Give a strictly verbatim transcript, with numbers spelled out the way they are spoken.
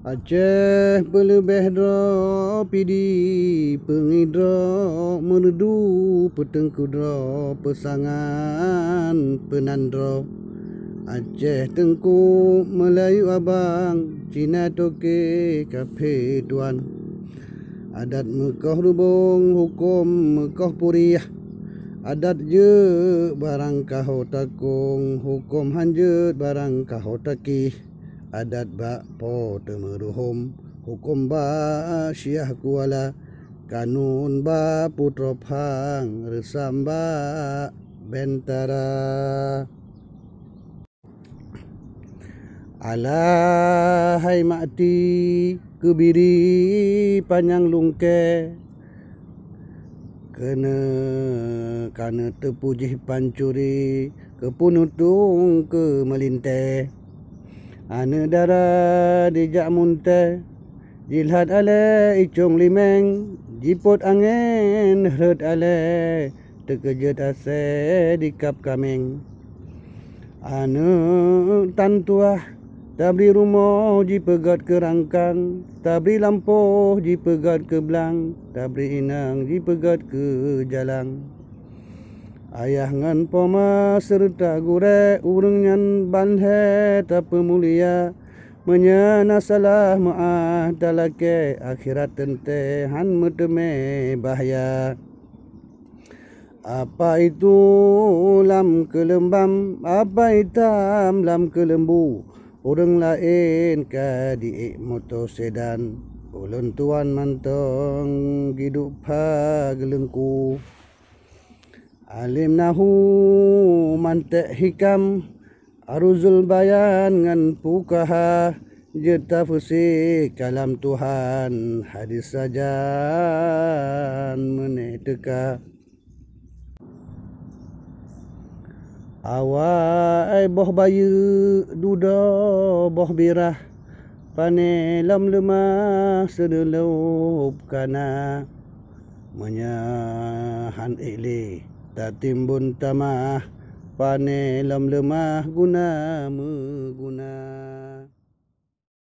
Aceh peuleubeh droe, Pidie peungidroe, Meureudu peuteungku droe, peusangan peunan droe. Aceh teungku, Meulayu abang, Cina toke, kaphé tuan. Adat meukoh rubong, huköm meukoh puriah. Adat jeuet barang ka ho takong, huköm han jeuet barang ka ho takéh. Adat bak po teumeuruhom, huköm bak Syiah Kuala, kanun bak Putroe Phang, reusam bak Bentara. Alah hai Makti, Keubiri panyang lungkée, keuneuk ka neuteupeu jih pancuri, keu peununtông keu meulintée. Aneuk dara dijak muntée, jilhat alée icong limeng, jipot angén rhot alée, teukeujot asée dikab kaméng. Aneuk tan tuah, tabri rumoh jipeugét keu rangkang, tabri lampôh jipeugét keu blang, tabri inong jipeugét keu jalang. Ayah ngon poma seureuta gurée, ureuëng nyan ban lhée tapeumulia. Meunyoe na salah meuáh talakée, akhirat teuntée han meuteumé bahya. Apa itu lam keuleubam, apa itam lam keuleumbu, ureuëng laén ka diék moto sedan, ulôn tuan mantong jiduek pha geuleungku. Além nahu, manték hikam, aruzul bayan ngon fukaha, jeuet tafeusi kalam Tuhan, hadis sajan meunéh teuka. Awai boh bayeuk, dudoe boh birah, pané lom leumah seudeulôb kana. Meunyoe han ék lé tatimbon tamah, pané lom leumah guna meuguna.